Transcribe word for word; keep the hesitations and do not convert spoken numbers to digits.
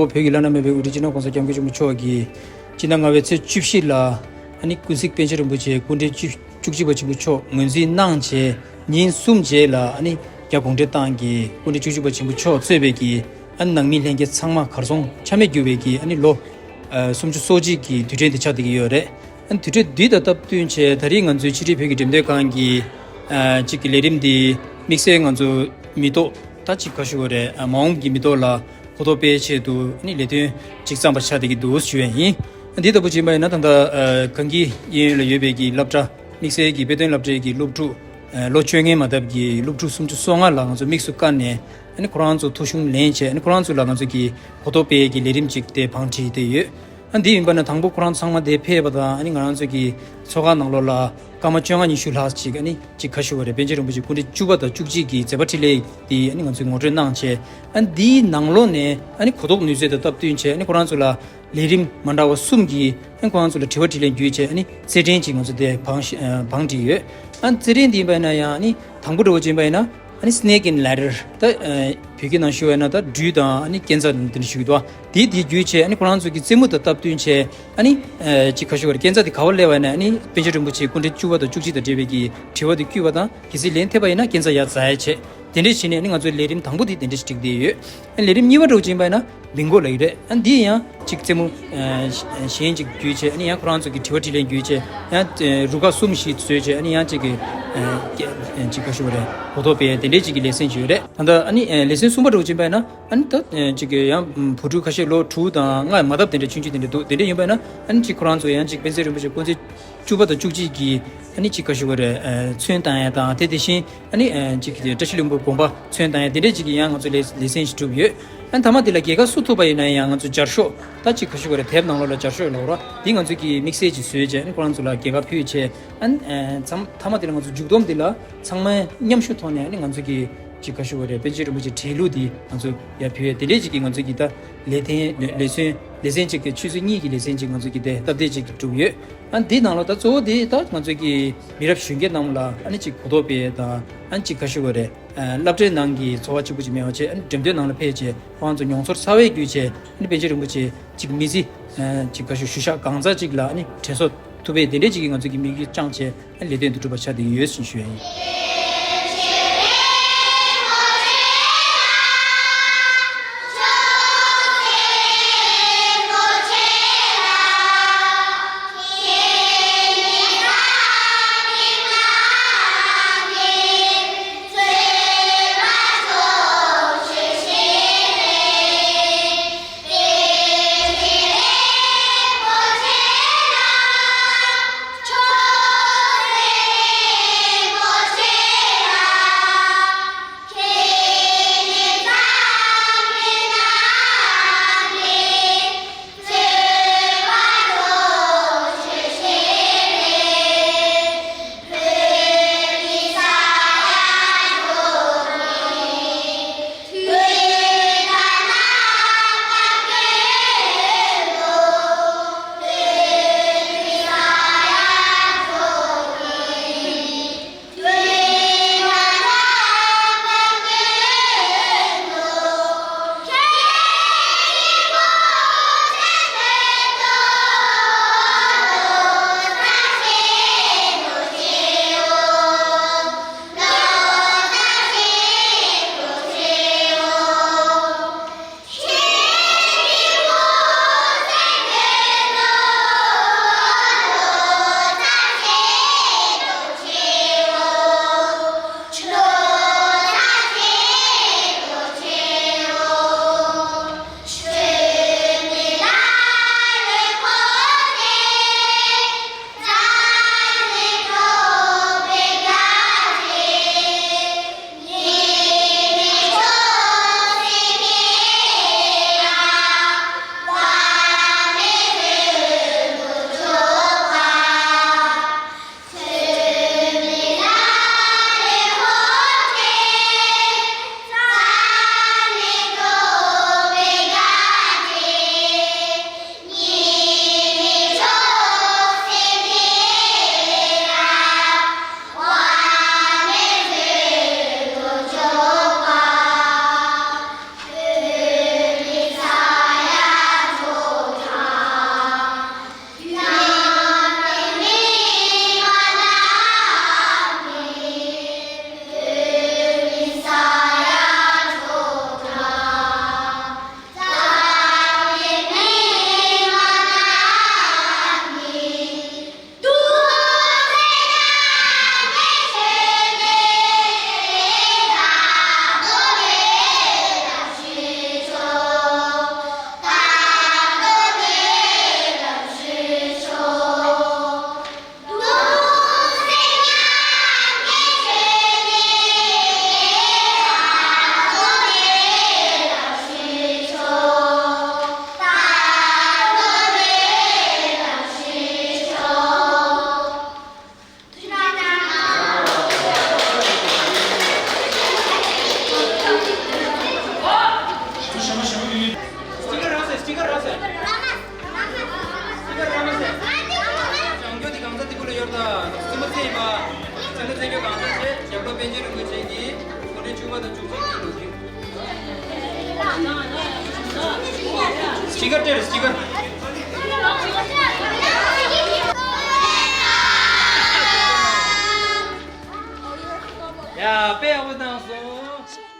བོད་ཀྱི་བླ་ན་མེད་པའི་དབུ་ཁྲིད་སྤྱི་ནོར་༸གོང་ས་༸སྐྱབས་མགོན་ཆེན་པོ་མཆོག་གིས་སྤྱི་ཟླ་ལྔ་པའི་ཚེས་བཅུ་བཞི་ལ་ཨ་ནི་ཀུན་གཟིགས་པཎ་ཆེན་རིན་པོ་ཆེ་སྐུ་ཕྲེང་བཅུ་བཅུ་གཅིག་པ་ཆེན་པོ་མཆོག་ངོས་འཛིན་གནང་བྱས་ཉིན་གསུམ་རྗེས་ལ་ཨ་ནི་རྒྱ་གུང་ཁྲན་ཏང་གི་སྐུ་ཕྲེང་བཅུ་གཅིག་པ་ཆེན་པོ་མཆོག་གཙོས་པའི་གི་ཨ་ནི་ནང་མི་ལྷན་རྒྱས་ཚང་མ་གར་སོང་ཆ་མེད་གྱུར་བའི་གི་ཨ་ནི་ལོ་ཨ་སུམ་ཅུ་སོ་གཅིག་གི་དུས་དྲན་དེ་ཆགས་བསྡད་ཀྱི་ཡོད་རེད། ཨ་ནི་དུས་ཚོད་འདི་དང་སྟབས་བསྟུན་བྱས་ད་རེས་ང་ཚོའི་ཕྱི་དྲིལ་བོད་ཀྱི་འགྲེམས་སྟོན་ཁང་གི་ཨ་གཅིག་གི་ལས་རིམ་འདི་དམིགས་བསལ་ང་ཚོ་མི་ཐོག་ད་གཅིག་ག་ཞུ་བ་རེད། ཨ་མ་འོངས་ཀྱི་མི་ཐོག་ལ་གོ་རྟོགས་སྤེལ་ཆེད་དུ་ཨ་ནི་ལས་དོན་གཅིག་བརྩམས་པ་ཆགས་བསྡད་ཀྱི་འདུག་ཞུ་ཡ་ཡིན། ཨ་འདི་ལྟ་བུ་ཕྱིན་པ་ཡིན་ན་ད་ལྟ་ཨ་གངས་སྐྱིད་གཡས་གཡོན་ལ་ཡོད་པའི་གི་སློབ་གྲྭ་དམིགས་བསལ་གྱི་དཔེ་སྟོན་སློབ་གྲྭའི་གི་སློབ་ཕྲུག་ཨ་ལོ་བཅོ་ལྔའི་མ་ཐག་གི་སློབ་ཕྲུག་སུམ་ཅུ་སོ་ལྔ་ལ་ང་ཚོ་དམིགས་སུ་བཀར་ནས་ཨ་ནི་ཁོ་རང་ཚོ་ཐོ་གཞུང་ལེན་བྱས་ཨ་ནི་ཁོ་རང་ཚོ་ལ་ང་ཚོ་གི་གོ་རྟོགས་སྤེལ་གྱི་ལས་རིམ་ཅིག་དེ་བང་སྒྲིག་བསྡད་ཡོད། ཨ་འདི་ཡིན་པ་ན་དང་པོ་ཁོ་རང་ཚོ་ཚང་མ་དེ་ཕེབས་པ་དང་ཨ་ནི་ང་རང་ཚོ་གི་ཚོགས་ཁང་ནང་ལོགས་ལ་སྐར་མ་བཅོ་ལྔ་ཉི་ཤུ་ལྷག་ཅིག་ཨ་ནི་ཅིག་ག་ཞུ་བ་རེད། པཎ་ཆེན་རིན་པོ་ཆེ་སྐུ་ཕྲེང་བཅུ་པ་དང་བཅུ་གཅིག་གི་མཛད་པ་འཕྲིན་ལས་དེ་ཨ་ནི་ང་ཚོས་ངོ་སྤྲོད་གནང་བྱས་ཨ་ནི་འདིའི་ནང་ལོགས་ནས་ཨ་ནི་གོ་རྟོགས་ནུས་ཚད་དང་སྟབས་བསྟུན་བྱས་ཨ་ནི་ཁོ་རང་ཚོ་ལ་ལས་རིམ་མ་འདྲ་བ་གསུམ་གྱི་ཨ་ནི་ཁོ་རང་ཚོ་ལ་དྲི་བ་དྲིས་ལན་བརྒྱུད་བྱས་ཨ་ནི་རྩེད་འགྲན་ཅིག་ང་ཚོ་དེ་བང་ཨ་བང་སྒྲིག་ཡོད། ཨ་ནི་རྩེད་འགྲན་འདི་ཡིན་པ་ཡིན་ན་ཡང་ཨ་ནི་དང་པོ་འདྲ་བོ་ཅིག་ཡིན་པ་ཡིན་ན་ཨ་ནི་Snake and Ladder ད་ཨ་བོད་སྐད་ནང་ཞུ་བ་ཡིན་ན་ད་སྦྲུལ་དང་ཨ་ནི་སྐས་འཛེག་དེ་འདྲ་ཞུ་གི་འདུག་དེ་དེ་བརྒྱུད་བྱས་ཨ་ནི་ཁོ་རང་ཚོ་གི་རྩེད་མོ་དང་སྟབས་བསྟུན་བྱས་ཨ་ནི་ཨ་ཅིག་ག་ཞུ་བ་རེད། སྐས་འཛེག་དེ་ག་པར་སླེབས་པ་ཡིན་ན་ཨ་ནི་པཎ་ཆེན་རིན་པོ་ཆེ་སྐུ་ཕྲེང་བཅུ་པ་དང་བཅུ་གཅིག་དང་འབྲེལ་བའི་གི་དྲི་བ་དེ་བསྐུལ་བ་དང་གལ་སྲིད་ལན་ཐེབས་པ་ཡིན་ན་སྐས་འཛེག་ཡར་འཛེག་ཡ་བྱས། དེ་འདྲས་བྱས་ནས་ཨ་ནི་ང་ཚོའི་ལས་རིམ་དང་པོ་དེ་དེ་འདྲས་ཞིག་བསྒྲིགས་བསྡད་ཡོད། ཨ་ནི་ལས་རིམ་གཉིས་པ་འདྲ་བོ་ཅིག་ཡིན་པ་ཡིན་ན་བིང་གོ་ལབ་ཀྱི་རེད། ཨ་ནི་འདི་ཡང་ཅིག་རྩེད་མོ་ཨ་གཞན་ཅིག་བརྒྱུད་བྱས་ཨ་ནི་ཡང་ཁོ་རང་ཚོ་གི་དྲི་བ་དྲིས་ལན་བརྒྱུད་བྱས་ཡང་ཨ་རུ་ཁག་གསུམ་བཞི་བཟོས་བྱས་ཨ་ནི་ཡང་ཅིག་གི་ཨ་ཅིག་ག་ཞུ་བ་རེད། གོ་རྟོགས་སྤེལ་དེ་འདྲས་ཅིག་གི་ལེ་ཚན་ཅིག་ཡོད་རེད། ད་ལྟ་ཨ་ནི་ཨ་ལེ་ཚན་གསུམ་པ་འདྲ་བོ་ཅིག་ཡིན་པ་ཡིན་ན་ཨ་ནི་ད་ཨ་ཅིག་གི་ཡང་བུ་ཕྲུག་ཁ་ཤས་ལོ་དྲུག་དང་ལྔ་མ་བཏབ་དེ་འདྲས་ཆུང་ཆུང་དེ་འདྲས་འདུག་དེ་འདྲས་ཡིན་པ་ཡིན་ན་ཨ་ནི་ཅིག་ཁོ་རང་ཚོ་ཡང་ཅིག་པཎ་ཆེན་རིན་པོ་ཆེ་སྐུ་ཚེ་བཅུ་པ་དང་བཅུ་གཅིག་གི་ཨ་ནི་ཅིག་ག་ཞུ་བ་རེད། ཨ་ཚོན་བཏང་ཡ་དང་དེ་དེ་བཞིན་ཨ་ནི་ཨ་ཅིག་བཀྲ་ཤིས་ལྷུན་པོའི་དགོངས་པ་ཚོན་བཏང་ཡ་དེ་འདྲས་ཅིག་གི་ཡང་ང་ཚོ་ལས་ལེ་ཚན་ཞིག་གྲུབ་ཡོད། ཨ་ནི་མཐའ་མ་དེ་ལ་རྒྱལ་ཁ་སུ་ཐོབ་པ་ཡིན་ན་ཡང་ང་ཚོ་སྦྱར་ཤོག་ད་ཅིག་ག་ཞུ་བ་རེད། དེབ་ནང་ལོགས་ལ་སྦྱར་ཤོག་ལབ་ར་འདི་ང་ཚོ་གི་དམིགས་བསལ་ཅིག་བཟོས་བྱས་ཨ་ནི་ཁོ་རང་ཚོ་ལ་རྒྱལ་ཁ་ཕུལ་བྱས་ཨ་ནི་ཨ་མཚམས་མཐའ་མ་དེ་ལ་ང་ཚོ་མཇུག་སྡོམ་དེ་ལ་ཚང་མ་མཉམ་ཞུགས་ཐོག་ནས་ཨ་ནི་ང་ཚོ་གི་ཅིག་ག་ཞུ་བ་རེད། པཎ་ཆེན་རིན་པོ་ཆེ་བྲིས་ལུགས་འདི་ང་ཚོ་ཡར་ཕུལ་ཡས་དེ་འདྲས་ཅིག་གི་ང་ཚོ་གི་ད་ལེ་ཚན་ལེ་ལེ་ཚན་ལེ་ཚན་ཅིག་གི་ཆུ་ཚོད་གཉིས་ཀྱི་ལེ་ཚན་ཅིག་ང་ཚོ་གི་དེ་སྟབས་བདེ་ཅིག་གྲུབ་ཡོད། ཨ་འདི་ནང་ལ་ད་གཙོ་བོ་དེ་ད་ང་ཚོ་གི་མི་རབས་གཞོན་སྐྱེས་རྣམས་ལ་ཨ་ནི་ཅིག་གོ་རྟོགས་སྤེལ་དང་ཨ་ནི་ཅིག་ག་ཞུ་བ་རེད། ཨ་སློབ་གྲྭའི་ནང་གི་འཚོ་བ་གཅིག་པུ་ཅིག་མེད་པ་བྱས་ཨ་ནི་འགྲེམས་སྟོན་ནང་ལ་ཕེབས་བྱས་ཁོང་ཚོ་མྱོང་ཚོར་གསར་བའི་བརྒྱུད་བྱས་ཨ་ནི་པཎ་ཆེན་རིན་པོ་ཆེ་ཅིག་མི་ཚེ་ཨ་ཅིག་ག་ཞུ་ཞུ་ཤག་གང་ཟག་ཅིག་ལ་ཨ་ནི་དྲན་གསོ་ཐུབ་པའི་དེ་འདྲས་ཅིག་གི་ང་ཚོ་གི་དམིགས་ཡུལ་བཅངས་བྱས། ལས་དོན་དུ་གྲུབ་པ་ཆགས་བསྡད་ཡོད་ཅེས་ཞུ་ཡ་ཡིན། ཡིན་པ། བཙན་པོ་བཙན་བྱོལ་གང་ཟག་ཆེ་རྒྱབ་ལོགས་པཎ་ཆེན་རིན་པོ་ཆེ་གིས་འཁོར་འདས་བཅུ་པ་དང་བཅུ་གཅིག་གི་ལོ་རྒྱུས། སྤྱི་ཁར་སྤྲད་རེད། སྤྱི་ཁར། ཡ། དཔེ་ཡག་པོ་བཏང་སོང་།